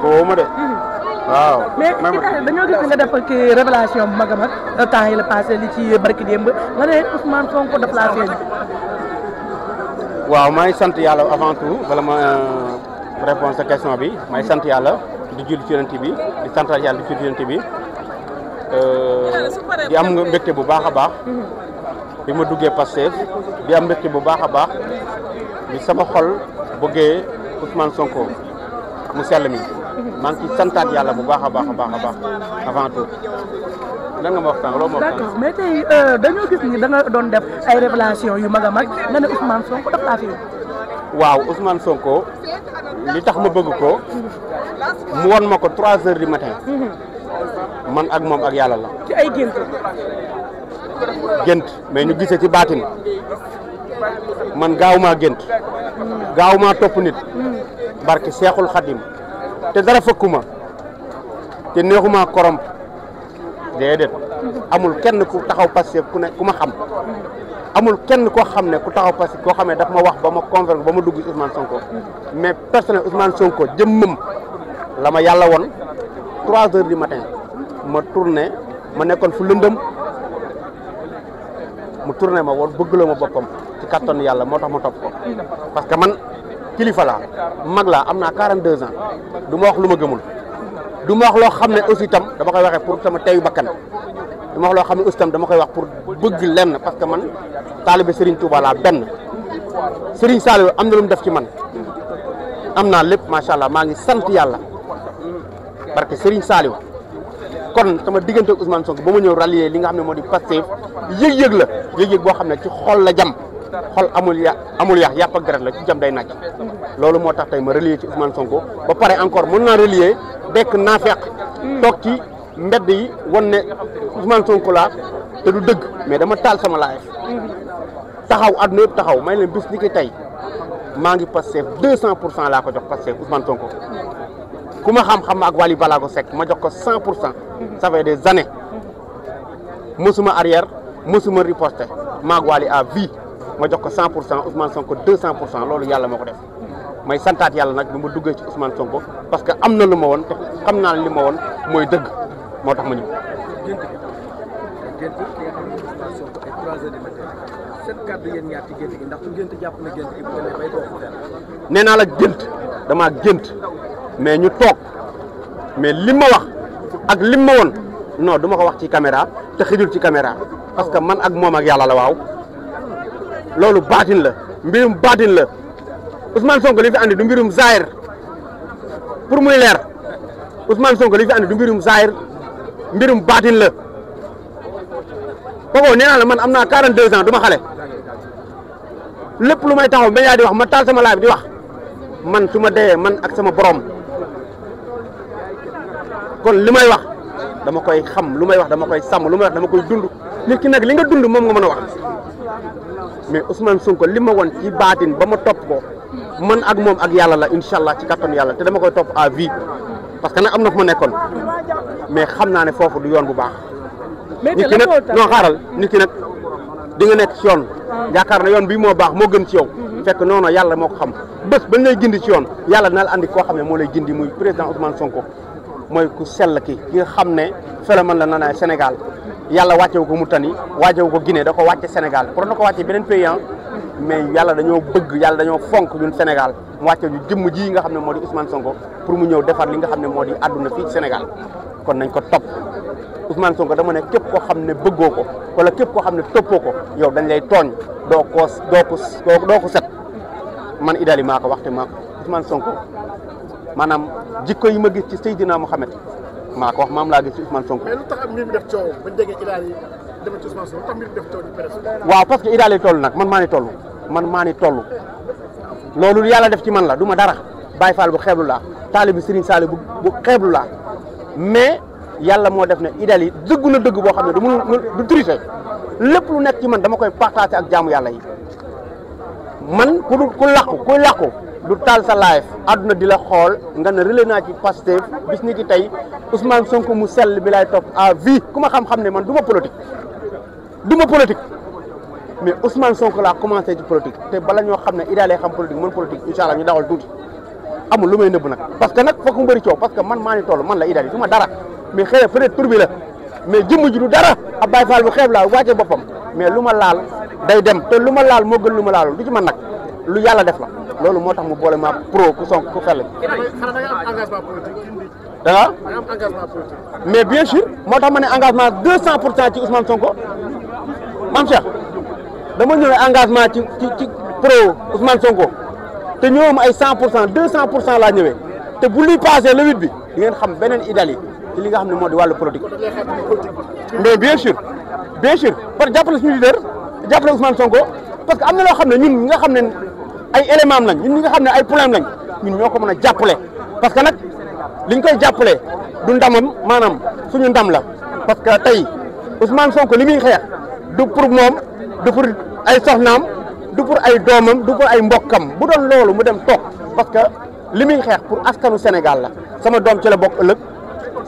Sonko woo ma de. waaw. mais dañoo gis nga def ki révélation bu mag a mag temps yi la passé li ci barki démb nga ne Ousmane Sonko daf laa feeñ. waaw maa ngi sant yàlla avant tout bala ma répondre sa question bi maa ngi sant yàlla di julli ci yonent bi di santal yàlla di julli ci yonent bi di am nga mbégte bu baax a baax bi ma duggee Pastef di am mbégte bu baax a baax bi sama xol bëggee Ousmane Sonko mu sell mi maa ngi ciy santaat yàlla bu baax a baax a baax a baax avant tout lan nga ma waxtaan loolu ma waxtaan. d'accord mais tey dañoo gis ni da nga doon def ay révélation yu mag a mag nga ne Ousmane Sonko daf laa feeñ. waaw Ousmane Sonko li tax ma bëgg ko mu won ma ko 3 heures du matin man ak moom ak yàlla la. ci ay gént. gént mais ñu gisee ci baatin man gaawumaa gént gaawumaa topp nit barke Seexul Xadim te dara fëkkuma te neexumaa koromp déedéet amul kenn ku taxaw Pastef ku ne ku ma xam amul kenn koo xam ne ku taxaw Pastef koo xam ne daf ma wax ba ma convaincre ba ma dugg Ousmane Sonko mais personnel Ousmane Sonko jëmmam la ma yàlla woon 3 heures du matin ma tourné ma nekkoon fu lëndëm mu tourné ma woon bëgg la ma boppam ci kattan yàlla moo tax ma topp ko parce que man kilifa laa mag laa am naa 42 ans du ma wax lu ma gëmul du ma wax loo xam ne aussi tam dama koy waxee pour sama teyu bakkan du ma wax loo xam ne aussi tam dama koy wax pour bëgg lenn parce que man taalibe Serigne Touba laa benn Serigne Saliou am na lu mu def ci man am naa lépp macha allah maa ngi sant yàlla parce que Serigne Saliou kon sama diggante ak Ousmane Sonko ba ma ñëw rallier li nga xam ne moo di Pastef yëg-yëg la yëg-yëg boo xam ne ci xol la jam xol amul yax yàpp ak deret la ci jam day nàcc loolu moo tax tey ma relier ci Ousmane Sonko ba pare encore mën naa relier dekk naafeq toog ci mbedd yi wan ne Ousmane Sonko laa te du dëgg mais dama taal sama live taxaw àdduna yëpp taxaw may leen bis ni ki tey maa ngi Pastef 200% laa ko jox Pastef Ousmane Sonko ku ma xam-xam ak Wally Ballago Seck ma jox ko 100% ça fait des années mësuma arrière mësuma riposter maag Wally à vie ma jox ko 100% Ousmane Sonko 200% loolu yàlla moo ko def may santaat yàlla nag bi ma duggee ci Ousmane Sonko parce que am na lu ma woon te xam naa li ma woon mooy dëgg moo tax ma ñëw. nee naa la gént damaa gént mais ñu toog mais li ma wax ak lim ma woon non du ma ko wax ci caméra te xëjul ci caméra parce que man ak moom ak yàlla la waaw loolu baatin la mbirum baatin la Ousmane Sonko li fi andi du mbirum Zahir pour muy leer Ousmane Sonko li fi andi du mbirum Zahir mbirum baatin la boobu nee naa la man am naa 42 ans du ma xale lépp lu may taxaw média di wax ma taal sama live di wax man su ma dee man ak sama borom kon li may wax dama koy xam lu may wax dama koy sàmm lu may wax dama koy dund nit ki nag li nga dund moom nga mën a wax mais Ousmane Sonko li ma won ci baatin ba ma topp ko man ak moom ak yàlla la incha allah ci kattan yàlla te dama koy topp à vie parce que nag am na fu ma nekkoon mais xam naa ne foofu du yoon bu baax. nit ki nag non xaaral nit ki nag di nga nekk ci yoon yaakaar na yoon bii moo baax moo gën ci yow fekk noonu yàlla moo ko xam bés bañ lay gindi ci yoon yàlla dina la andi koo xam ne moo lay gindi muy président Ousmane Sonko mooy ku sell ki nga xam ne phénomène la nanaay Sénégal yàlla wàccewu ko Mauritanie wàccewu ko Guinée da ko wàcce Sénégal pour na ko wàcce beneen pays mais yàlla dañoo bëgg yàlla dañoo fonk ñun Sénégal mu wàcce ñu jëmm ji nga xam ne moo di Ousmane Sonko pour mu ñëw defar li nga xam ne moo di àdduna fii Sénégal kon nañ ko topp Ousmane Sonko dama ne képp koo xam ne bëggoo ko wala képp koo xam ne toppoo ko yow dañ lay tooñ doo ko set man Idali maa ko waxte maa ko Ousmane Sonko maanaam jikko yi ma gis ci Seydina Mohamed maa ko wax maam laa gis ci Ousmane Sonko. mais lu tax mbir mi def coow bañ déggee Idali dem ci Ousmane Sonko lu tax mbir mi def coow di presse. waaw parce que Idali toll nag man maa ni toll loolu yàlla def ci man la du ma dara Baye Fall bu xeeblu laa taalibi Serigne Saliou bu xeeblu laa mais yàlla moo def ne Idali dëggu na dëgg boo xam ne du tricher lépp lu nekk ci man dama koy partager ak jaamu yàlla yi man ku làqu du taal sa live àdduna di la xool nga ne relais naa ci Pastef bis ni ki tey Ousmane Sonko mu sell bi lay topp à vie ku ma xam-xam ne man du ma politique mais Ousmane Sonko laa commencé ci politique te bala ñoo xam ne Idali xam politique mën politique incha allah ñu dawal tuuti amul lu may nëbb nag parce que nag foog mu bëri coow parce que man maa ni toll man la Idali du ma dara mais xëy na peut-être tur bi la mais jëmm ji du dara ab Baye Fall bu xeeb laa wàcce boppam mais lu ma laal day dem te lu ma laal moo gën lu ma laalul du ci man nag lu yàlla def la loolu moo tax mu boole ma pro ku sonk ku fell xanaa da nga am engagement politique. da nga am engagement politique. mais bien sûr moo tax ma ne engagement 200% ci Ousmane Sonko Mame Cheikh dama ñëwee engagement ci pro Ousmane Sonko te ñëwam ay 100% 200% laa ñëwee te bu luy passé le 8 bi di ngeen xam beneen Idali ci li nga xam ne moo di wàllu politique. mais bien sûr parce que jàppale suñu leader jàppale Ousmane Sonko parce que am na loo xam ne ñun ñi nga xam ne ay éléments am lañ ñun ñi nga xam ne ay problème lañ ñun ñoo ko mën a jàppale parce que nag liñ koy jàppale du ndamam maanaam suñu ndam la parce que tey Ousmane Sonko li muy xeex du pour moom du pour ay soxnaam du pour ay doomam du pour ay mbokkam bu doon loolu mu dem toog parce que li muy xeex pour askanu Sénégal la sama doom ci la bokk ëllëg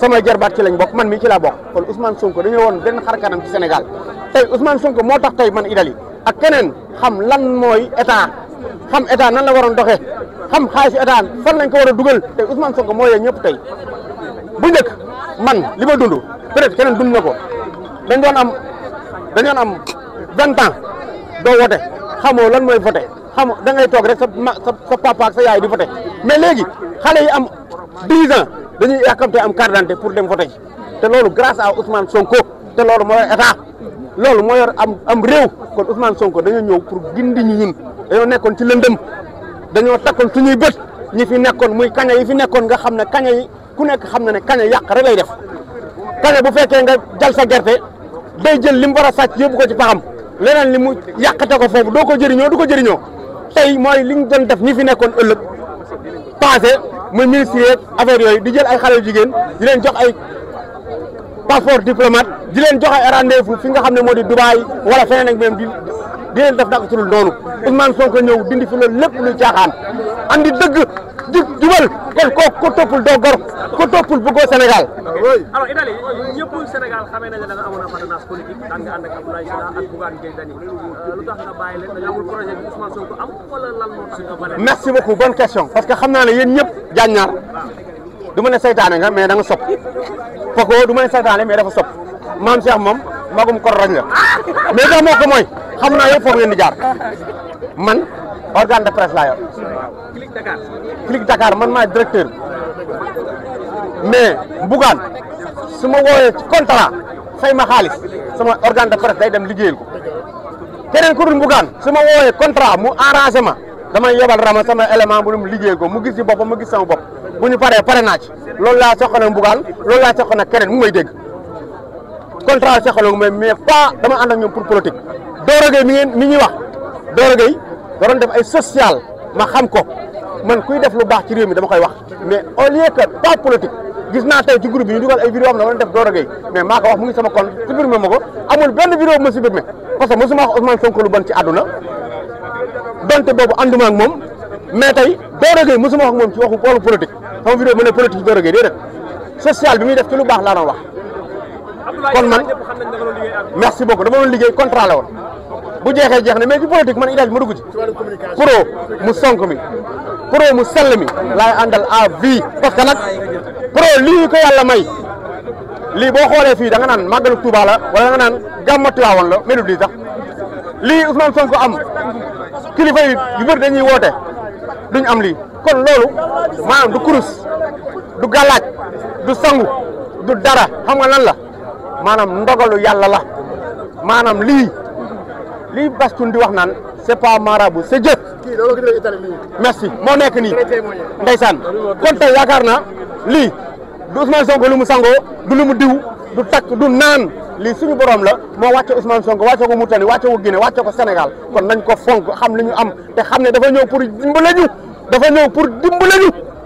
sama jarbaat ci lañ bokk man mii ci laa bokk kon Ousmane Sonko dañoo woon benn xar kanam ci Sénégal tey Ousmane Sonko moo tax tey man Idali ak keneen xam lan mooy état xam état nan la waroon doxee xam xaalisu état fan lañ ko war a dugal tey Ousmane Sonko moo yee ñëpp tey bu njëkk man li ma dund peut-être keneen dund na ko dañoon am 20 ans doo voté xamoo lan mooy voté xamoo da ngay toog rek sa papa ak sa yaay di voté mais léegi xale yi am 10 ans dañuy yàkkamte am carte d'identité pour dem voté te loolu grâce à Ousmane Sonko te loolu moo yor état loolu moo yor am réew kon Ousmane Sonko dañoo ñëw pour gindi ñu ñun dañoo nekkoon ci lëndëm dañoo takkoon suñuy bët ñi fi nekkoon muy kaña yi fi nekkoon nga xam ne kaña yi ku nekk xam na ne kaña yàq rek lay def kaña bu fekkee nga jal sa gerte day jël li mu war a sàcc yóbbu ko ci paxam leneen li mu yàqate ko foofu doo ko jëriñoo du ko jëriñoo tey mooy li ñu doon def ñi fi nekkoon ëllëg passé muy ministre yeeg affaire yooyu di jël ay xale yu jigéen di leen jox ay passeport diplomate di leen jox ay rendez-vous fi nga xam ne moo di Dubaï wala feneen ak même di leen def naka sulul noonu Ousmane Sonko ñëw dindi fi loolu lépp luy caaxaan andi dëgg jubal kon ko toppul doo gor ko toppul bëggoo Sénégal. alors Idali ñëpp Sénégal xamee nañ ne da nga amoon appartenance politique daan nga ànd ak Abdoulaye Sylla ak Bougane Gueye Dany lu tax nga bàyyi leen dañoo amul projet bi Ousmane Sonko am wala lan moo tax nga bàyyi. merci beaucoup bonne question parce que xam naa ne yéen ñëpp jàññaar du ma ne saytaane nga mais da nga sopp Foko du ma ne saytaane mais dafa sopp Mame Cheikh moom magum kor rañ la mais dax moo ko mooy xam naa yëpp foofu ngeen di jaar man organe de presse laa yor Click Dakar man maay directeur mais Bougane su ma wooyee ci contrat fay ma xaalis sama organe de presse day dem liggéeyal ko keneen ku dul Bougane su ma wooyee contrat mu arrangé ma damay yebal Rama sama élément bu dem liggéeyal ko mu gis ci boppam ma gis sama bopp bu ñu pare naa ci loolu laa soxla Bougane loolu laa soxla keneen mu may dégg contrat soxla mais pas dama ànd ak ñoom pour politique. Doro Gueye mi ñuy wax Doro Gueye da doon def ay social ma xam ko man kuy def lu baax ci réew mi dama koy wax mais au lieu que pas politique gis naa tey ci groupe yi ñu dugal ay vidéo am na wala def Doro Gueye mais maa ko wax mu ngi sama compte supprimé ma ko amul benn vidéo bu ma supprimé parce que mosuma wax Ousmane Sonko lu bon ci àdduna donte boobu ànduma ak moom mais tey Doro Gueye mosuma wax ak moom ci waxu wàllu politique sama vidéo mu ne politique ci Doro Gueye déedéet social bi muy def ci lu baax laa doon wax kon man merci beaucoup dama doon liggéey contrat la woon bu jeexee jeex na mais ci politique man Idali ma dugg ci pro mu sonk mi pro mu sell mi laay àndal à vie parce que nag pro lii ko yàlla may lii boo xoolee fii da nga naan màggalu Touba la wala da nga naan gàmmu Tiwaawan la melu di sax lii Ousmane Sonko am kilifa yi yu bëri dañuy woote duñ am lii kon loolu maanaam du kurus du galaaj du sangu du dara xam nga lan la maanaam ndogalu yàlla la maanaam lii Bastoun di wax naan c'est pas marabout c'est Dieu. merci moo nekk nii ndeysaan kon tey yaakaar naa lii du Ousmane Sonko lu mu sangoo du lu mu diw du takk du naan lii suñu borom la moo wàcce Ousmane Sonko wàcce ko Mauritanie wàcce ko Guinée wàcce ko Sénégal kon nañ ko fonk xam li ñu am te xam ne dafa ñëw pour dimbale ñu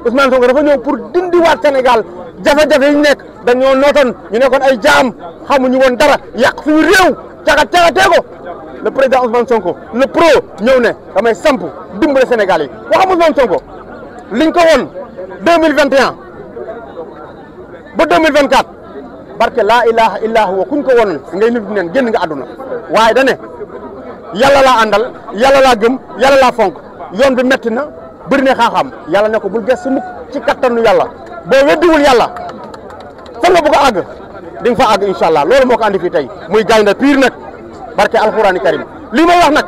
Ousmane Sonko dafa ñëw pour dindiwaat Sénégal jafe-jafe yi ñu nekk dañoo nootoon ñu nekkoon ay jaam xamuñu woon dara yàq suñu réew cagatee ko le président Ousmane Sonko le pro ñëw ne damay samp dimbale Sénégal yi waxam Ousmane Sonko liñ ko woon 2021 ba 2024 barke laa ilaha illa huwa kuñ ko woon ngay nit neen génn nga àdduna waaye da ne yàlla laa àndal yàlla laa gëm yàlla laa fonk yoon bi metti na bëri na xam-xam yàlla ne ko bul gëstu mukk ci kattanu yàlla boo weddiwul yàlla fa nga bëgg a àgg di nga fa àgg incha allah loolu moo ko andi fii tey muy gaynde pire nag barke alxuraani karim lii may wax nag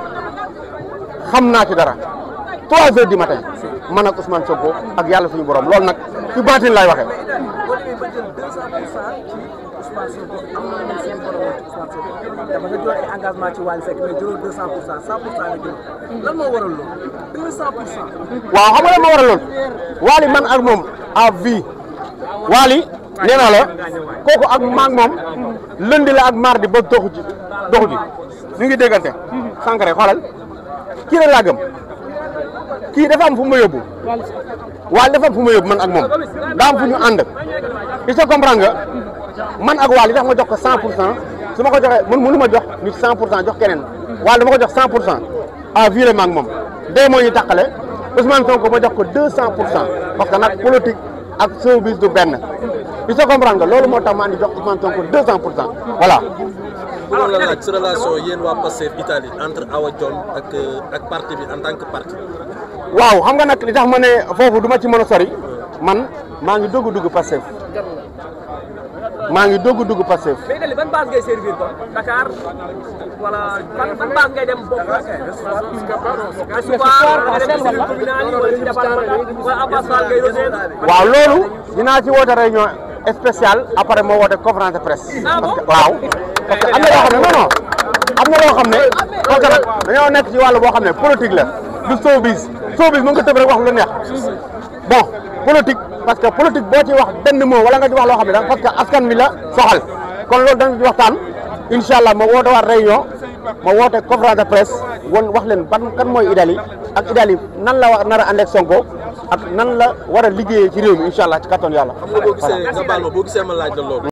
xam naa ci dara 3 heures du matin man ak Ousmane Sonko ak yàlla suñu borom loolu nag ci baatin laay waxee. boo demee ba jël 200% ci Ousmane Sonko am na lu suñu borom ci Ousmane Sonko dafa nga jël ay engagement ci Wally Seck mais jëloo 200% 100% la jël lan moo waral loolu 200%. waaw xam nga lan moo waral loolu Wally man ak moom à vie Wally nee naa la kooku ak maag moom lundi la ak mardi ba doxu ji ñu ngi déggante sànq rek xoolal kii rek laa gëm kii dafa am fu ma yóbbu Wally dafa am fu ma yóbbu man ak moom daa am fu ñu ànd il se comprendre nga man ak Wally tax ma jox ko 100% su ma ko joxee man mënu ma jox nit 100% jox keneen Wally dama ko jox 100% à vie ma ak moom dee moo ñu tàqale Ousmane Sonko ma jox ko 200% parce que nag politique ak showbiz du benn il se comprendre nga loolu moo tax ma andi jox Ousmane Sonko 200% voilà. bëggoon la laaj sa relation yéen waa Pastef Italie entre Awa Dione ak parti bi en tant que parti. waaw xam nga nag li tax ma ne foofu du ma ci mën a sori man maa ngi dugg Pastef mais Italie ban base ngay servir ko Dakar wala ban base ngay dem bokk waaw loolu dinaa ci woote réunion spéciale après moo woote conférence de presse waaw parce que am na loo xam ne non am na loo xam ne parce que nag dañoo nekk ci wàllu boo xam ne politique la du showbiz mën nga tëb rek wax lu neex bon politique parce que politique boo ci wax benn mot wala nga ci wax loo xam ne parce que askan mi la soxal kon loolu dañ ci waxtaan incha allah ma woote waat réunion ma woote conférence de presse wax leen kan mooy Idali ak Idali nan la war nar a ànd ak Sonko ak nan la war a liggéeyee ci réew mi incha allah ci kattan yàlla. xam nga boo gisee nga baal ma boo gisee ma laaj la loolu.